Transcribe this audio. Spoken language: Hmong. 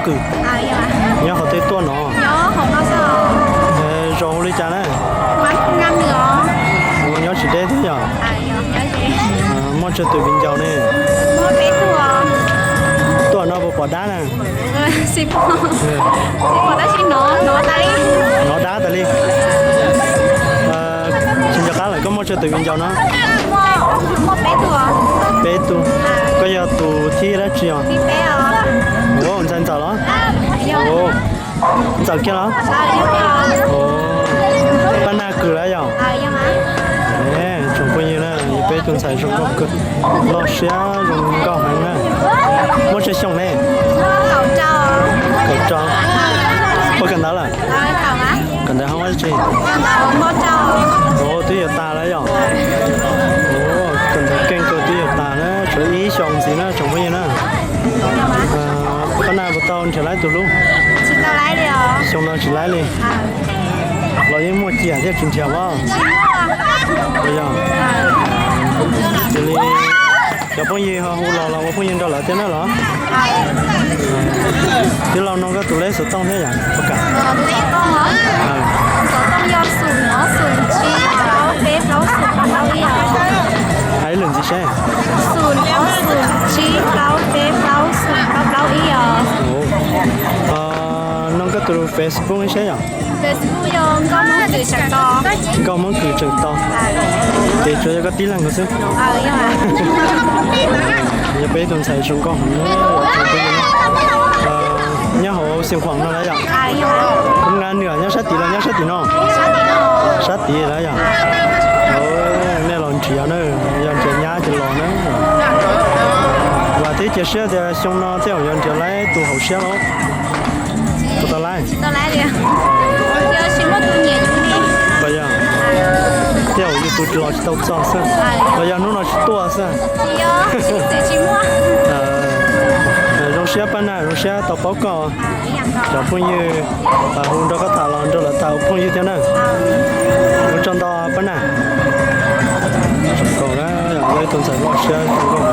Kws, nyob qhov twg tuaj no? Zoo hu li cas na? Nyob tsis deb thiab yom? Muaj tsawg tus viv ncaus ne? Tuaj no puas pom dab na? Hnov dab tas li. Tsis nco qab lawm, koj muaj tsawg tus viv ncaus no? Peb tug. Koj yog tus thib dab tsi os? Ntxawm Ntxawm los? Ntxawm kiag los? Paj Naj Kws lawm yom? Tsoom phooj ywg na, peb tus ntxhais zoo nkauj kawg, loj siab zoo nkauj heev na. Muaj tsawg xyoo ne? Kaum rau. Puas kawm ntawv lawm? Kawm ntawv hoob dab tsi? Twb yuav tas lawm yom? Kawm ntawv keej kawg twb yuav tas na, tshuav ib xyoos ntxiv na tsoom phooj ywg na. Paj Naj puas tau nrhiav laib tus hlub? Xyoo no tsis laib li. Los yeej muaj ciam thiaj tsis nrhiav os. Yog li cov phooj ywg ho hu los los ua phooj ywg nrog lawv thiab na los? Tij laug, no koj tus lej xov tooj thiab yom? Hais ib lwm ntxiv seb. No koj tus Facebook seb yom? Nkauj Hmoob Kws tseem tau. Ces tsuas yog koj tib leeg nkaus xwb. Yog peb tus ntxhais zoo nkauj heev. Nyob hauv Xeev Khuam no lawm yom? Nqa nws nyob sab tid los nyob sab tim no? Sab tid lawm yom? Nej los nrhiav na, yog nrhiav nyab ces los na. Vam thiab cia siab tias xyoo no tej zaum yuav nrhiav laib tus haum siab los. Puas tau laib? Puas yog? Tej zaum yus tus los tsis tau txog xwb, los yog hnub no tsis tuaj xwb. Zoo siab Paj Naj, zoo siab tau paub koj. Cov phooj ywg hu nrog koj tham los nrog lawv tham ua phooj ywg thiab na. Ua tsaug ntau Paj Naj. Zoo nkauj na, yog ib tug ntxhais loj siab zoo nkauj.